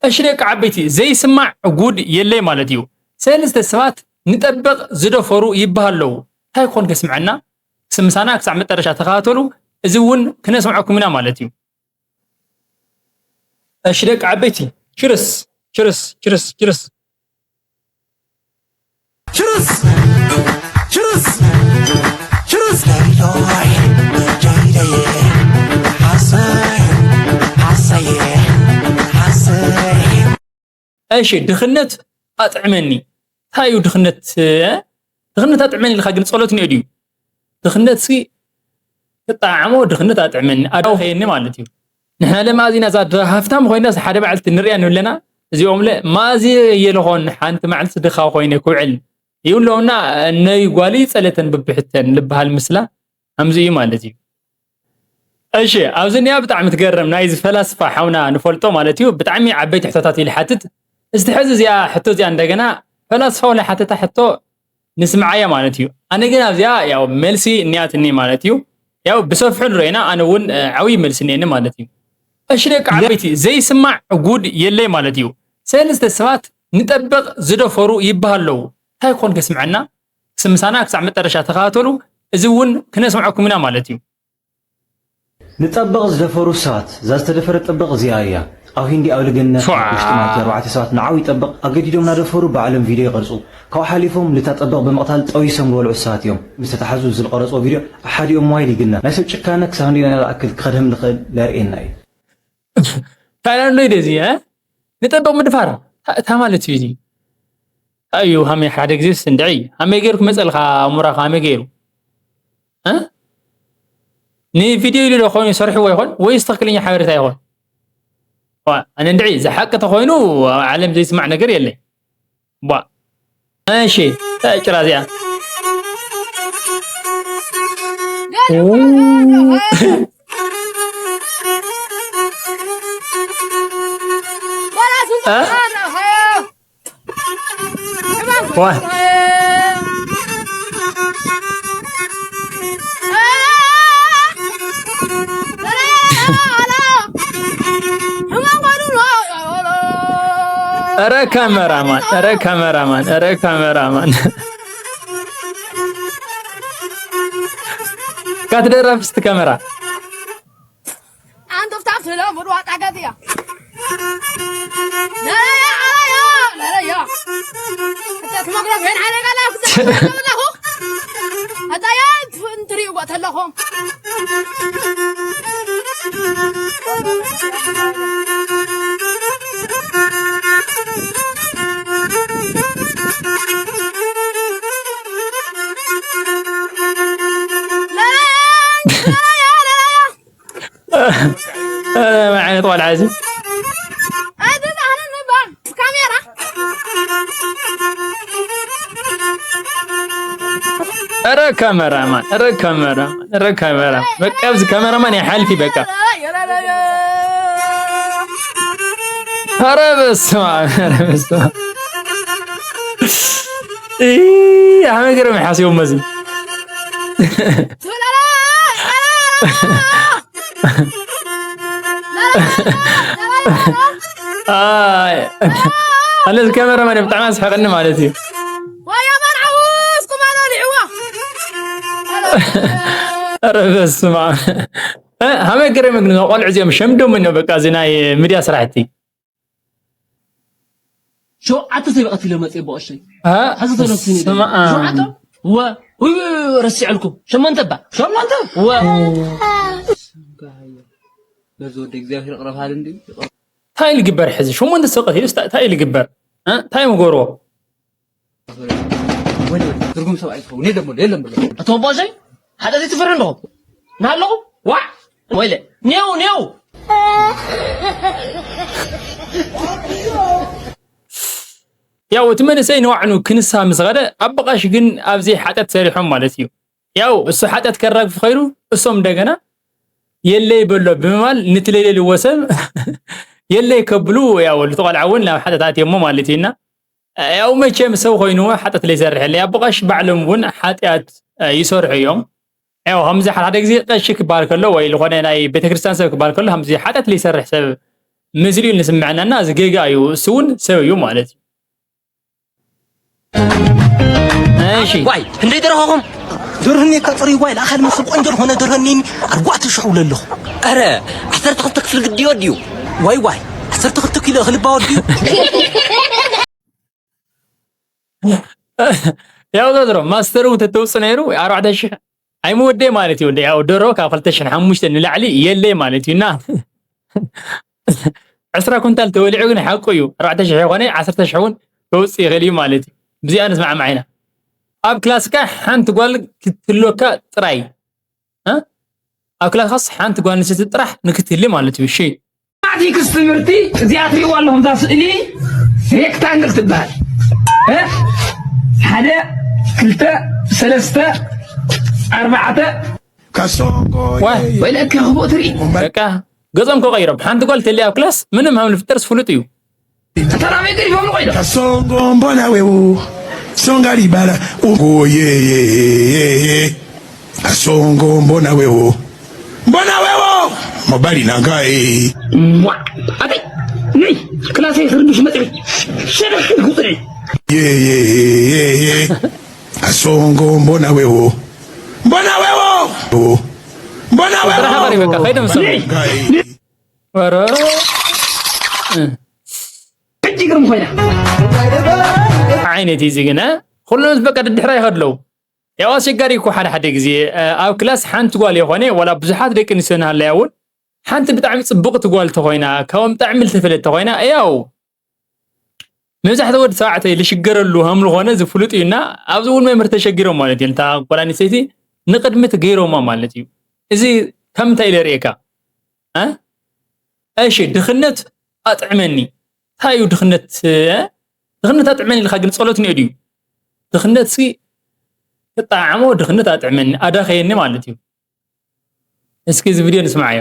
እሺ ደቂ ዓበይቲ፣ ዘይስማዕ ጉድ የለይ ማለት እዩ። ሰለስተ ሰባት ንጠበቕ ዝደፈሩ ይበሃሉ ኣለዉ። እንታይ ኮን ከስምዐና? ክስ ምሳና ክሳዕ መጨረሻ ተኸታተሉ። እዚ እውን ክነስምዐኩም ኢና ማለት እዩ። እሺ ደቂ ዓበይቲ፣ ችርስ ችርስ ችርስ ችርስ። ችርስ ችርስ ችርስ። እሺ፣ ድኽነት ኣጥዕመኒ። እንታይ እዩ ድኽነት? እ? ድኽነት ኣጥዕመኒ ኢልካ ግን ጸሎት እኒኦ ድዩ? ድኽነት ሲ ክጣዓሞ፣ ድኽነት ኣጥዕመኒ፣ ኣዳው ከየኒ ማለት እዩ። ንሕና ለማዚና እዛ ድ-፣ ሃፍታም ኮይና ሓደ መዓልቲ ንሪኣ ንብለና፣ እዚኦም ለ ማዚ የለኾን ሓንቲ መዓልቲ ድኻ ኮይነ ክውዕል ይብለውና፣ ነይ ጓሊ ጸለተን ብብሕተን ልበሃል ምስላ ከምዚ እዩ ማለት እዩ። እሺ፣ ኣብዚ እኒኣ ብጣዕሚ ትገርም ናይዚ ፈላስፋ ሓውና ንፈልጦ ማለት እዩ። ብጣዕሚ ዓበይቲ ሕቶታት እዩ ዝሓትት። እስቲ ሕዚ እዚኣ ሕቶ እዚኣ እንደገና ፈላስፋ ናይ ሓተታ ሕቶ ንስምዓያ ማለት እዩ። ኣነ ግን ኣብዚኣ ያው መልሲ እኒኣትኒ ማለት እዩ። ያው ብሰፍሑ ንረኢና ኣነ እውን፣ እ፣ ዓብዪ መልሲ እኒአኒ ማለት እዩ። እሺ ደቂ ዓበይቲ፣ ዘይስማዕ ጉድ የለይ ማለት እዩ። ሰለስተ ሰባት ንጠበቕ ዝደፈሩ ይበሃሉ ኣለዉ። እንታይ ኮን ከስምዐና? ክስ ምሳና ክሳዕ መጨረሻ ተኸታተሉ። እዚ እውን ክነስምዐኩም ኢና ማለት እዩ። ንጠበቕ ዝደፈሩ ሰባት፣ እዛ ዝተደፈረት ጠበቕ እዚኣ እያ። ኣብ ሂንዲ ኣብ ልግነ፣ ሸዋ። ኣብ ውሽጢ ማለት ኣርባዕተ ሰባት ንዓው ይጠበቕ ኣገዲዶም እናደፈሩ ባዕሎም ቪድዮ ይቐርጹ። ካብኡ ሓሊፎም ልታ ጠበቕ ብምቕታል ጠቢሶም ዝበልዑ ሰባት እዮም። ምስ ተታሓዙ ዝልቀረጽዎ ቪድዮ ኣብ ሓዲኦም ሞባይል ይግነ። ናይ ሰብ ጭካነ ክሳብ ክንደይ ኢና ንኣክል ክኸድህም ንኽእል ለርእየና እዩ። ታይላንድ ዶ እዚ፣ እ? ንጠበቕ ምድፋር። ታ-፣ እታ ማለት እዩ እዚ። ኣዩ ሃመይ ሓደ ግዜ ስንድዒ። ሃመይ ገይሩ ክመጸልካ ኣሙራኻ ሃመይ ገይሩ። እ? ንቪድዮ ኢሉ ዶ ኮይኑ ይሰርሕዎ ይኾን? ወይስ ትኽክለኛ ሓበሬታ ይኾን? ዋ፣ ኣነ እንድዒ፣ እዚ ሓቂ ተኾይኑ ኣብ ዓለም ዘይስማዕ ነገር የለይ። ቧ። እሺ፣ እንታይ ጭራ እዚኣ? እ? ዋ። ኧረ ካሜራማን፣ ኧረ ካሜራማን፣ ኧረ ካሜራማን። ካትደረፍ እስቲ ካሜራ። ኣንቱፍታፍ ስለ ሙሉ ኣጣጋት እያ። ለለያ፣ ኣለያ፣ ለለያ። እታ ትመግረፍ ሄን ሓደ ጋላ ክዘ-፣ ኣለኹ። ኣጣያ እንት-፣ እንትሪእዎ ተለኹም። ለለያ፣ ለለያ፣ ለለያ። ኧረ፣ ምን ዓይነት ቆልዓ እዚ? ኣይ፣ ደህና ነን ነበር። ካሜራ። ኧረ ካሜራማን፣ ኧረ ካሜራማን፣ ኧረ ካሜራ። በቃ፣ ኣብዚ ካሜራማን ይሓልፊ፣ በቃ። ኧረ በስመ ኣብ፣ ኧረ በስመ ኣብ። ኢ፣ ኣመ ገረመ ሓሲቦም መዚ። ኣይ። ኣነ እዚ ካሜራማን ብጣዕሚ ኣስሓቀኒ ማለት እዩ። ዋያ መርዓውስ ኩማና ልዕዋ። ኧረ በስመ ኣብ። እ፣ ሃመይ ገረመ ግን ቆልዑ እዚኦም ሸምዶም ነው በቃ እዚ ናይ ሚድያ ስራሕቲ። ሸውዓተ ሰብ ቀቲለ መጽየ ብቐሸይ። እ? ሓዚ ተነፍስኒ ስማ-፣ ሸውዓተ? ወ-፣ ውይ፣ ውይ፣ ውይ፣ ረሲዐልኩም። ሸሞንተ እባ። ሸሞንተ? ወ-፣ በዚ ወደ እግዚኣብሔር ይቕረብ ሃለ እንዲ። እንታይ ልግበር ሕዚ? ሸሞንተ ሰብ ቀቲሉ ስታ-፣ እንታይ ልግበር? እ? እንታይ ምገርዎ? ወይለ፣ ወይለ፣ ትርጉም ሰብኣይ ትኸውን። የለም በሎ፣ የለም በሎ። ኣቶ ቦሸይ፣ ሓደ ዘይትፈርድ ኣለኹ። ናለኹ? ዋዕ! ወይለ፣ ኔው፣ ኔው! ያው እቲ መንእሰይ ንባዕሉ ክንሳ ምስ ኸደ፣ ኣቦ ቐሽ ግን ኣብዚ ሓጢኣት ሰሪሖም ማለት እዩ። ያው እሱ ሓጢኣት ከራግፍ ኸይዱ፣ እሶም እንደገና የለይ በሎ ብምባል ንትለይለልዎ ሰብ የለይ ከብሉ፣ ያው እቲ ቆልዓ እውን ናብ ሓጢኣት ኣትዮሞ ማለት እዩ። እና ያው መቸም ሰብ ኮይኑ ሓጢኣት ለይሰርሕ የለ። ኣቦ ቐሽ ባዕሎም እውን ሓጢኣት፣ እ፣ ይሰርሑ እዮም። ያው ከምዚ ሓደ ግዜ ቀሺ ክበሃል ከሎ ወይ ዝኾነ ናይ ቤተክርስትያን ሰብ ክበሃል ከሎ ከምዚ ሓጢኣት ለይሰርሕ ሰብ መሲሉ እዩ ንስምዐናና፣ እዚ ጌጋ እዩ፣ እሱ እውን ሰብ እዩ ማለት እዩ። እሺ። ዋይ፣ ክንደይ ደረኸኹም? ደርህኒ እካ ጽሩይ ጓይ፣ ለኣኸል መስል ቆንጆ ዝኾነ ደርህኒ ኣርባዕተ ሽሕ ውለ ኣለኹ። ኣረ፣ ዓሰርተ ክልተ ክፍሊ ግዲ ወዲዩ። ዋይ ዋይ፣ ዓሰርተ ክልተ ኪሎ እኽሊ ባወ ድዩ? ያው ዘድሮ ማስተሩ ተተውጽእ ነይሩ፣ ኣርባዕተ ሽሕ ኣይምወደይ ማለት እዩ። ያው ደሮ ካብ ክልተ ሽሕን ሓሙሽተን ንላዕሊ የለይ ማለት እዩ። እና ዕስራ ኩንታል ተወሊዑ ግን ሓቁ እዩ። ኣርባዕተ ሽሕ ይኾነ፣ ዓሰርተ ሽሕ እውን ከውጽእ ይኽእል እዩ ማለት እዩ። ብዚኣ ንስማዕማዕ ኢና። ኣብ ክላስካ ሓንቲ ጓል ክትህልወካ ጥራይ፣ እ? ኣብ ክላስካስ ሓንቲ ጓል ኣንስተይቲ ጥራሕ ንክትህሊ ማለት እዩ። እሺ። ማቲክስ ትምህርቲ እዚኣ ትሪእዋ ኣለኹም፣ እዛ ስእሊ ሬክታንግል ትበሃል። እ? ሓደ፣ ክልተ፣ ሰለስተ፣ ኣርባዕተ። ዋይ። ወይለካ ክቡእ ትርኢ። በቃ ገጾም ከቀይሮም። ሓንቲ ጓል ተሊ ኣብ ክላስ ምንም ሃም ንፍጠርስ ፍሉጥ እዩ። ተራሜ ገሪፎም ቆይዶ። Kasongo mbona wewo? Songa libala. Ugo ye ye ye ye ye. Kasongo mbona wewo? Mbona wewo? Mobali na ngai. Mwa. Ate. Nei. Klase rindu shima tebe. Shebe kutre. Ye ye ye ye ye. Kasongo mbona wewo? Mbona wewo? Mbona wewo? Sudara habari beka. Kaida musa. Ngai. ወረ ሕጂ ግርም ኮይና። ዓይነት እዩ እዚ ግን፣ እ? ኩሎም በቃ ድድሕራ ይኸድለው። ያው ኣስቸጋሪ እኮ ሓደ ሓደ ግዜ፣ እ፣ ኣብ ክላስ ሓንቲ ጓል የኾነ ዋላ ብዙሓት ደቂ ኣንስትዮ እናሃለያ እውን ሓንቲ ብጣዕሚ ጽብቕቲ ጓል ተኾይና፣ ካብኦም ብጣዕሚ ዝተፈለጥቲ ኮይና፣ ያው መብዛሕትኡ ወዲ ተባዕታይ ልሽገረሉ ሃም ዝኾነ ዝፍሉጥ እዩ እና ኣብዚ እውን መምህር ተሸጊሮም ማለት እዩ። እታ ጓል ኣንስተይቲ ንቕድሚት ገይሮማ ማለት እዩ። እዚ ከም እንታይ ኢለ ርእየካ? እ? እሺ፣ ድኽነት ኣጥዕመኒ። እንታይ እዩ ድኽነት? እ? ድኽነት ኣጥዕመኒ ኢልካ ግን ጸሎት እኒኦ ድዩ? ድኽነት ሲ ክጠዓዓሞ ድኽነት ኣጥዕመኒ፣ ኣዳኸየኒ ማለት እዩ። እስኪ እዚ ቪድዮ ንስማዓዮ።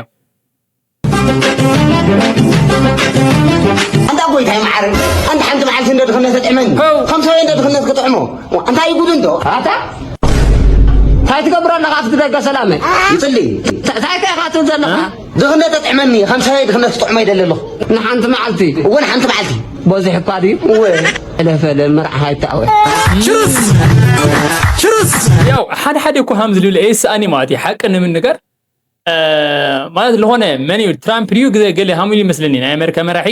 ኣንታ ጎይታይ መዓረይ፣ ኣንታ ሓንቲ መዓልቲ እንደ ድኽነት ተጥዕመኒ። ሆው። ከም ሰበይ እንደ ድኽነት ክጥዕሞ። እንታይ እዩ ጉዱ እንዶ? ኣታ? እንታይ ትገብር ኣለኻ ኣብቲ ደገ ሰላመይ? ይጽሊ። እንታይ ከ ኢኻ ትብል ዘለኻ? ድኽነት ተጥዕመኒ፣ ከም ሰበይ ድኽነት ክጥዕሞ ይደሊ ኣለኹ። ንሓንቲ መዓልቲ? እወ፣ ንሓንቲ መዓልቲ። በዚሕ እኳ ድዩ? እወ። ፈለ ፈለ መርዓኻ ይታወ። ችርስ! ችርስ! ያው ሓደ ሓደ እኮ ሃም ዝልብል እየስኣኒ ማለት እዩ። ሓቂ ንምንጋር፣ እ፣ ማለት ዝኾነ መን እዩ? ትራምፕ ድዩ? ግዜ ገለ ሃም ኢሉ ይመስለኒ፣ ናይ ኣሜሪካ መራሒ፣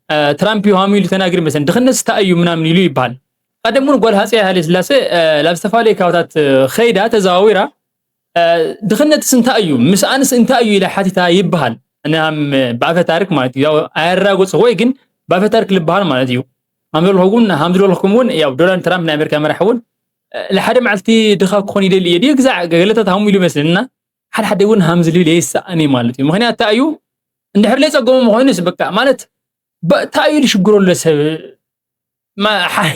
እ፣ ትራምፕ እዩ ሃም ኢሉ ተናግር ይመስለኒ። ድኽነት ስታ እዩ ምናምን ኢሉ ይበሃል። ቀደም እውን ጓል ሃፀይ ሃይለ ስላሴ፣ እ፣ ናብ ዝተፈላለዩ ከባብታት፣ እ፣ ኸይዳ ተዘዋዊራ፣ እ፣ ድኽነትስ እንታይ እዩ? ምስኣንስ እንታይ እዩ? ኢላ ሓቲታ ይበሃል። እነ ሃም ብኣፈ ታሪክ ማለት እዩ። ያው ኣየራጎጽ ወይ ግን ብኣፈ ታሪክ ልበሃል ማለት እዩ። ሃም ዝበልኩ እውን፣ ሃም ዝበልኩም እውን፣ ያው ዶናልድ ትራምፕ ናይ ኣሜሪካ መራሒ እውን፣ እ፣ ንሓደ መዓልቲ ድኻ ክኾን ይደሊ እየ ድዩ? ግዛዕ ገለታት ሃሙ ኢሉ ይመስለና። ሓደ ሓደ እውን ሃም ዝልብል የይስኣን እዩ ማለት እዩ። ምኽንያት እንታይ እዩ? እንድሕር ለይጸገሙ ምኾይኑስ በቃ ማለት በ-፣ እንታይ እዩ ዝሽግሮ ኣሎ ሰብ? ማ-፣ ሓ-፣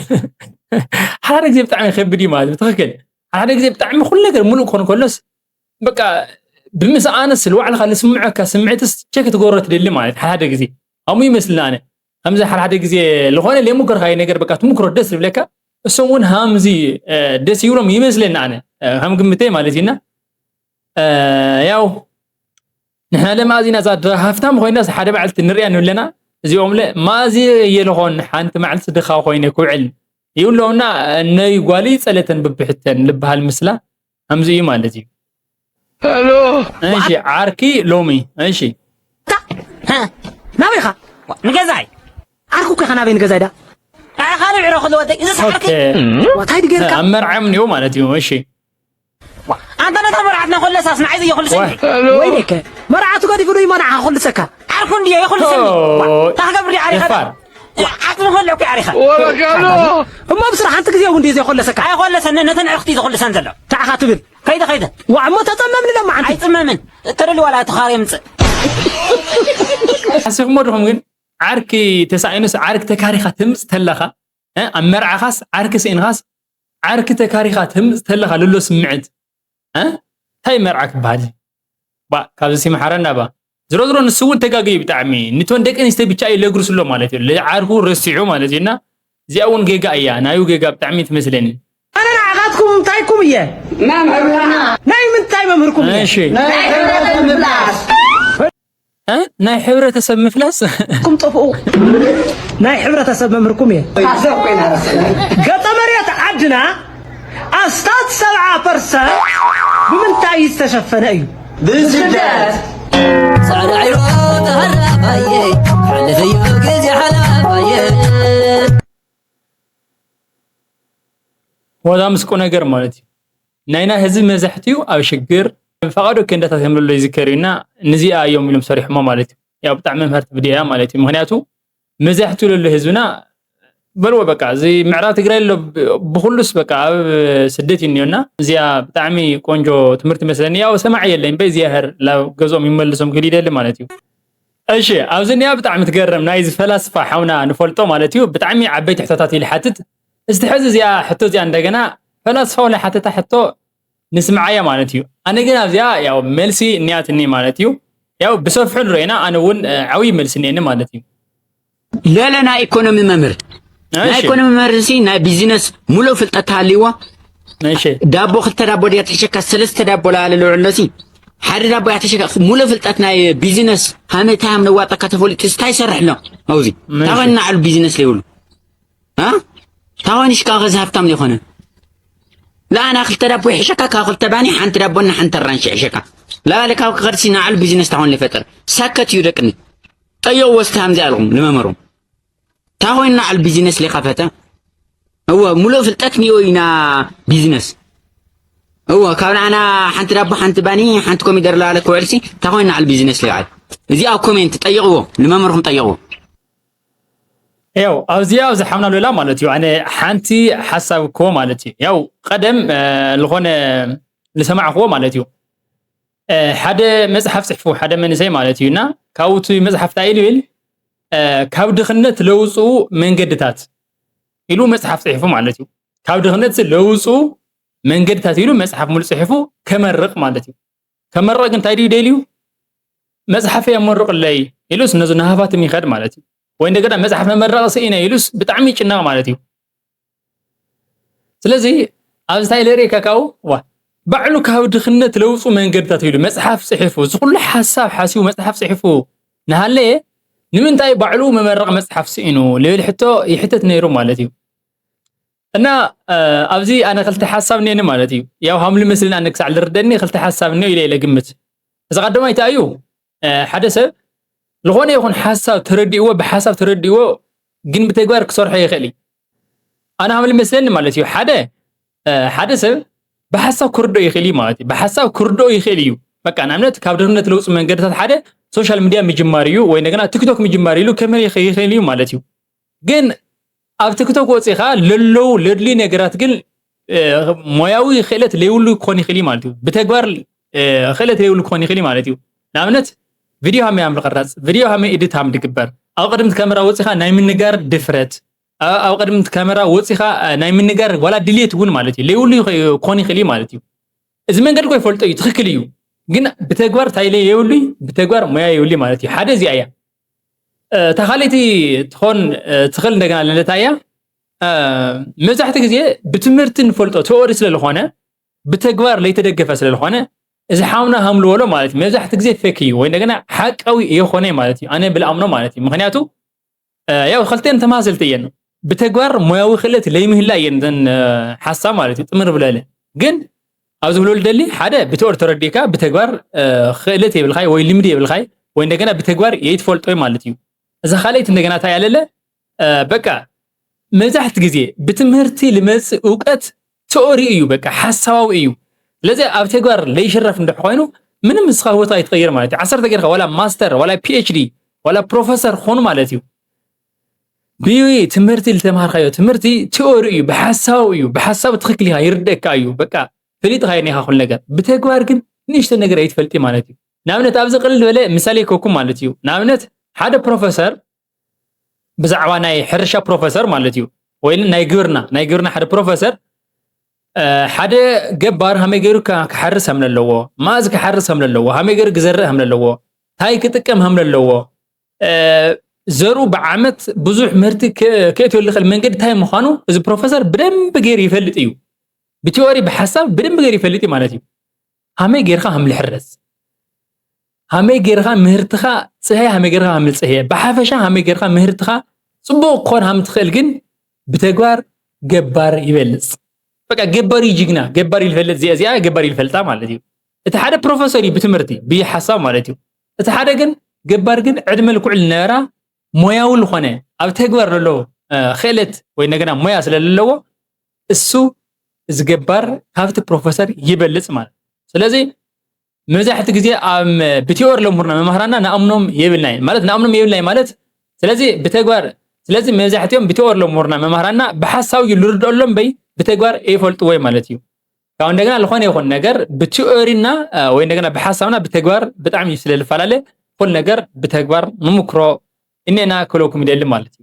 ሓደ ግዜ ብጣዕሚ ከቢድ እዩ ማለት እዩ። ትኽክል። ሓደ ግዜ ብጣዕሚ ኩሉ ነገር ሙሉእ ክኾን ከሎስ በቃ ብምስኣንስ ንባዕልኻ ዝስምዐካ ስምዒትስ ቸክ ትገብሮ ትደሊ ማለት ሓደ ግዜ። ኣሙ ይመስልና ኣነ። ከምዚ ሓደ ሓደ ግዜ ዝኾነ ለይሞከርካዮ ነገር በቃ ትምክሮ ደስ ዝብለካ። እሶም እውን ሃምዚ፣ እ፣ ደስ ይብሎም ይመስለና ኣነ። እ፣ ከም ግምተይ ማለት እዩና። እ፣ ያው ንሕና ለማእዚና እዛ ድኻ ሃፍታም ኮይናስ ሓደ መዓልቲ ንሪኣ ንብለና። እዚኦም ለ ማእዚ የለኾን ሓንቲ መዓልቲ ድኻ ኮይነ ክውዕል ይብለውና። እነይ ጓሊ ጸለተን ብብሕተን ልበሃል ምስላ ከምዚ እዩ ማለት እዩ። ሄሎ። እሺ፣ ዓርኪ ሎሚ። እሺ። ታ-፣ ሀ፣ ናበይ ኢኻ? ንገዛይ። ዓርኩ እኮ ኢኻ፣ ናበይ ንገዛይ ዳ? ኣይ፣ ካልእ ዕረ ክልወጠ፣ እዚ ሰዓት ኦኬ። ዋታይ ድገርካ? ኣብ መርዓም ኒው ማለት እዩ። እሺ። ዋ፣ ኣንተ ነታ መርዓትና ኮለሳስ ንዓይ ዘየኹልሰኒ። ዋ። ሄሎ። ወይኔ ከ፣ መርዓቱ ገዲፉ ዶ ይመርዓ ክኹልሰካ? ዓርኩ እንድየ፣ የኹልሰኒ። ኦ፣ ዋ፣ ታኽገብር ዲያ ዓሪኻ? ደፋር። ዓጽሚ ከሎ እኮ ዓሪኻ። ወበካሎ። እሞ ብስራሕ ሓንቲ ግዜ እውን ድዩ ዘይኮለሰካ? ኣይኮለሰን፣ ነተን ኣዕሩኽቲ እዩ ዝኹልሰን ዘሎ። ታዕኻ ትብል? ከይደ፣ ከይደ። ዋ፣ እሞ ተጸመምኒ ለማዓንቲ። ኣይጽመምን። እተደልዩ ዋላ ተኻሪ የምጽእ። ሓሲኹሞ ድኹም ግን ዓርኪ ተሳኢኑስ ዓርኪ ተካሪኻ ትምጽእ ተለኻ፣ እ፣ ኣብ መርዓኻስ ዓርኪ ስኢንኻስ ዓርኪ ተካሪኻ ትምጽእ ተለኻ ልሎ ስምዕት፣ እ፣ እንታይ መርዓ ክበሃል? ባ፣ ካብዚ ሲመሓረና ባ። ዝሮ ዝሮ ንሱ እውን ተጋግዩ ብጣዕሚ። ንቶን ደቂ ኣንስትዮ ብቻ እዩ ለግርስ ኣሎ ማለት እዩ። ለዓርኩ ረሲዑ ማለት እዩ። እና እዚኣ እውን ጌጋ እያ። ናዩ ጌጋ ብጣዕሚ ትመስለኒ። ኣነ ንዓኻትኩም እንታይኩም እየ? መምህርና። ናይ ምንታይ መምህርኩም እየ? እሺ። ናይ ሕብረት ምብላስ። እ? ናይ ሕብረተሰብ ምፍላስ? ኩም ጠፍኡ ናይ ሕብረተሰብ መምህርኩም እየ። ገጠ መሬት ዓድና ኣስታት ሰብዓ ፐርሰንት ብምንታይ ዝተሸፈነ እዩ? ብስደት። ጻዕዳ ዒሮ ተሃራፋየ ሓለፈዮ ግዜ ሓላፋየ ወዛ ምስቁ ነገር ማለት እዩ። ናይና ህዝቢ መብዛሕትኡ ኣብ ሽግር፣ ፈቓዶ ኬንዳታት ከም ዘሎ ይዝከር እዩ እና፣ ንዚኣ እዮም ኢሎም ሰሪሖሞ ማለት እዩ። ያው ብጣዕሚ መምሃርቲ ቪድዮ እያ ማለት እዩ። ምኽንያቱ መብዛሕትኡ ለሎ ህዝብና በልዎ በቃ፣ እዚ ምዕራብ ትግራይ ኣሎ ብ-፣ ብኹሉስ በቃ ኣብ ስደት እዩ እኒኦና። እዚኣ ብጣዕሚ ቆንጆ ትምህርቲ መስለኒ። ያው ሰማዒ የለኝ በይ እግዚኣብሔር ላብ ገዝኦም ይመልሶም ክብል ይደሊ ማለት እዩ። እሺ፣ ኣብዚ እኒኣ ብጣዕሚ ትገርም ናይዚ ፈላስፋ ሓውና ንፈልጦ ማለት እዩ። ብጣዕሚ ዓበይቲ ሕቶታት እዩ ዝሓትት። እስቲ ሕዚ እዚኣ ሕቶ እዚኣ እንደገና ፈላስፋው ናይ ሓተታ ሕቶ ንስምዓያ ማለት እዩ። ኣነ ግን ኣብዚኣ ያው መልሲ እኒኣትኒ ማለት እዩ። ያው ብሰፍሑ ንረኢና ኣነ እውን እ፣ ዓብዪ መልሲ እኒአኒ ማለት እዩ። ለለ ናይ ኢኮኖሚ መምህር ናይ እሺ፣ ኢኮኖሚ መምህር ሲ ናይ ቢዝነስ ሙሉእ ፍልጠት ሃልይዎ እሺ፣ ዳቦ ክልተ ዳቦ ድያ ትሕሸካ ሰለስተ ዳቦ ላለ ልውዕሎ ሲ ሓደ ዳቦ እያ ትሕሸካ ሙሉእ ፍልጠት ናይ ቢዝነስ ሃመ እንታይ ሃም ነዋጠካ ተፈሊጡ ሲ እንታይ ይሰርሕ ኣሎ ኣብዚ እሺ። ታኾን ናዕሉ ቢዝነስ ለይብሉ አ ታኾን ሽካ ከዚ ሃብታም ዘይኮነ ላኣና ክልተ ዳቦ ይሕሸካ ካብ ክልተ ባኒ ሓንቲ ዳቦና ሓንቲ ኣራንሺ ይሕሸካ ላለ ካብ ክኸድሲ ናዕሉ ቢዝነስ ታኾን ለፈጠር ሳከት እዩ ደቅኒ ጠየው ወስቲ ሃምዚ ኣለኹም ልመመሮም ታኾይና ዓል ቢዝነስ ሊኸፈተ እወ ሙሉእ ፍልጠት ኒዮ ኢና ቢዝነስ እወ ካብ ንዓና ሓንቲ ዳቦ ሓንቲ ባኒ ሓንቲ ኮሚደር ለባለ ክውዕልሲ ታኾይና ዓል ቢዝነስ ሊዓል እዚ ኣብ ኮሜንት ጠይቕዎ ንመምህርኩም ጠይቕዎ ያው ኣብዚኣ ኣብዚ ሓምና ሎላ ማለት እዩ። ኣነ ሓንቲ ሓሳብ እኮ ማለት እዩ። ያው ቀደም እ፣ ዝኾነ ዝሰማዕክዎ ማለት እዩ። እ፣ ሓደ መጽሓፍ ጽሕፉ ሓደ መንእሰይ ማለት እዩ እና ካብኡ እቲ መጽሓፍ እንታይ ኢሉ ይብል እ፣ ካብ ድኽነት ለውፅኡ መንገድታት ኢሉ መጽሓፍ ጽሒፉ ማለት እዩ። ካብ ድኽነት ለውፅኡ መንገድታት ኢሉ መጽሓፍ ሙሉ ጽሒፉ ከመርቕ ማለት እዩ። ከመርቕ ግን እንታይ ድዩ ደልዩ? መጽሓፈይ ኣመርቕለይ ኢሉስ ነዚ ንሃፋትም ይኸድ ማለት እዩ። ወይ እንደገና መጽሓፍ መመረቕ ስኢነ ኢሉስ ብጣዕሚ ይጭነቕ ማለት እዩ። ስለዚ ኣብዚ እንታይ ለርእየካ ካብኡ ዋ ባዕሉ ካብ ድኽነት ለውፁ መንገድታት ኢሉ መጽሓፍ ጽሒፉ እዚ ኩሉ ሓሳብ ሓሲቡ መጽሓፍ ጽሒፉ ንሃለየ ንምንታይ ባዕሉ መመረቕ መጽሓፍ ስኢኑ ልብል ሕቶ ይሕተት ነይሩ ማለት እዩ። እና እ፣ ኣብዚ ኣነ ክልተ ሓሳብ እኒአኒ ማለት እዩ። ያው ሃምሊ መስልን ኣነ ክሳዕ ዝርደኒ ክልተ ሓሳብ እኒኦ ኢለ ኢለ ግምት። እዚ ቀዳማይ እንታይ እዩ? እ፣ ሓደ ሰብ ዝኾነ ይኹን ሓሳብ ተረዲእዎ ብሓሳብ ተረዲእዎ ግን ብተግባር ክሰርሖ ይኽእል እዩ። ኣነ ሃምሊ መስለኒ ማለት እዩ። ሓደ እ፣ ሓደ ሰብ ብሓሳብ ክርዶ ይኽእል እዩ ማለት እዩ። ብሓሳብ ክርዶ ይኽእል እዩ። በቃ ንኣብነት ካብ ድኽነት ለውፁ መንገድታት ሓደ ሶሻል ሚዲያ ምጅማር እዩ ወይ እንደገና ቲክቶክ ምጅማር ኢሉ ከመይ ይኽእል እዩ ማለት እዩ። ግን ኣብ ቲክቶክ ወፂኻ ለለዉ ለድልዩ ነገራት ግን እ፣ ሞያዊ ክእለት ለይብሉ ክኾን ይኽእል እዩ ማለት እዩ። ብተግባር እ፣ ክእለት ለይብሉ ክኾን ይኽእል እዩ ማለት እዩ። ንኣብነት ቪድዮ ሃመይ ሃም ዝቐረፅ፣ ቪድዮ ሃመይ ኤዲት ሃም ዝግበር፣ ኣብ ቅድሚት ካሜራ ወፂኻ ናይ ምንጋር ድፍረት፣ ኣ- ኣብ ቅድሚት ካሜራ ወፂኻ እ፣ ናይ ምንጋር ዋላ ድሌት እውን ማለት እዩ ለይብሉ ይኸ- ክኾን ይኽእል እዩ ማለት እዩ። እዚ መንገዲ እኮ ይፈልጦ እዩ፣ ትኽክል እዩ። ግን ብተግባር እንታይ ኢለ የብሉይ፣ ብተግባር ሞያ የብሉይ ማለት እዩ። ሓደ እዚኣ እያ። እ፣ እታ ካልኣይቲ ትኾን እ፣ ትኽእል እንደገና ለለታ እያ እ፣ መብዛሕትኡ ግዜ ብትምህርቲ ንፈልጦ ቲኦሪ ስለዝኾነ ብተግባር ለይተደገፈ ስለዝኾነ እዚ ሓውና ሃምልወሎ ማለት እዩ። መብዛሕትኡ ግዜ ፌክ እዩ ወይ እንደገና ሓቃዊ የኾነ ማለት እዩ። ኣነ ብልኣምኖ ማለት እዩ። ምክንያቱ እ፣ ያው ክልተን ተማሰልቲ እየን። ብተግባር ሞያዊ ክእለት ለይምህላ እየን እዘን እ፣ ሓሳብ ማለት እዩ። ጥምር ብለለ ግን ኣብዚ ብለሉ ደሊ ሓደ ብቲኦሪ ተረዲእካ ብተግባር እ፣ ክእለት የብልካይ ወይ ልምዲ የብልካይ ወይ እንደገና ብተግባር የይትፈልጦ ማለት እዩ። እዛ ካልኣይቲ እንደገና እንታይ ኣለለ እ፣ በቃ መብዛሕቲ ግዜ ብትምህርቲ ልመጽእ እውቀት ቲኦሪ እዩ፣ በቃ ሓሳባዊ እዩ። ስለዚ ኣብ ተግባር ለይሽረፍ እንድሕ ኮይኑ ምንም ንስኻ ህይወትካ ኣይትቐይር ማለት እዩ። ዓሰርተ ጌርካ ዋላ ማስተር ዋላ ፒኤችዲ ዋላ ፕሮፈሰር ክኾኑ ማለት እዩ። ብትምህርቲ ዝተማሃርካዮ ትምህርቲ ቲኦሪ እዩ፣ ብሓሳብ እዩ፣ ብሓሳብ ትኽክል ኢኻ፣ ይርደካ እዩ፣ በቃ ፈሊጥካ እዩ ኔኻ ኩሉ ነገር። ብተግባር ግን ንእሽቶ ነገር ኣይትፈልጢ ማለት እዩ። ንኣብነት ኣብዚ ቅልል ዝበለ ምሳሌ ኮኩም ማለት እዩ። ንኣብነት ሓደ ፕሮፈሰር ብዛዕባ ናይ ሕርሻ ፕሮፈሰር ማለት እዩ ወይ ናይ ግብርና ናይ ግብርና ሓደ ፕሮፈሰር እ፣ ሓደ ገባር ሃመይ ገይሩ ካ- ክሓርስ ሃም ኣለዎ፣ ማእዝ ክሓርስ ሃም ኣለዎ፣ ሃመይ ገይሩ ክዘርእ ሃም ኣለዎ፣ ታይ ክጥቀም ሃም ኣለዎ፣ እ፣ ዘሩ ብዓመት ብዙሕ ምህርቲ ክ- ክእትወሉ ዝኽእል መንገዲ ታይ ምዃኑ እዚ ፕሮፈሰር ብደንብ ገይሩ ይፈልጥ እዩ። ብቲኦሪ ብሓሳብ ብደንብ ገይሩ ይፈልጥ እዩ ማለት እዩ። ሃመይ ጌርካ ሃም ልሕረስ ሃመይ ጌርካ ምህርትኻ ጽህያ ሃመይ ጌርካ ሃመ ጽህየ ብሓፈሻ ሃመይ ጌርካ ምህርትኻ ጽቡቕ ክኾን ሃም ትኽእል ግን ብተግባር ገባር ይበልጽ። በቃ ገባር እዩ ጅግና፣ ገባር ይፈልጥ እዚኣ እዚኣ ገባር ይፈልጣ ማለት እዩ። እቲ ሓደ ፕሮፌሰር እዩ ብትምህርቲ ብሓሳብ ማለት እዩ። እቲ ሓደ ግን ገባር ግን ዕድመ ልክዑ ልነበራ ሞያዊ ዝኾነ ኣብ ተግባር ዘሎ ክእለት ወይ እንደገና ሞያ ስለ ዘለዎ እሱ እዚ ገባር ካብቲ ፕሮፌሰር ይበልጽ ማለት። ስለዚ መብዛሕቲ ግዜ ኣብ ብቲኦር ለምህርና መማህራና ንኣምኖም የብልናይ ማለት ንኣምኖም የብልናይ ማለት ስለዚ ብተግባር ስለዚ መብዛሕትኦም ብቲኦር ለምህርና መማህራና ብሓሳብ እዩ ልርድኦሎም በይ ብተግባር ይፈልጥዎ ማለት እዩ። ካብ እንደገና ዝኾነ ይኹን ነገር ብቲኦሪና ወይ እንደገና ብሓሳብና ብተግባር ብጣዕሚ እዩ ስለ ልፈላለ ኩል ነገር ብተግባር ምምክሮ እኔና ክለኩም ይደሊ ማለት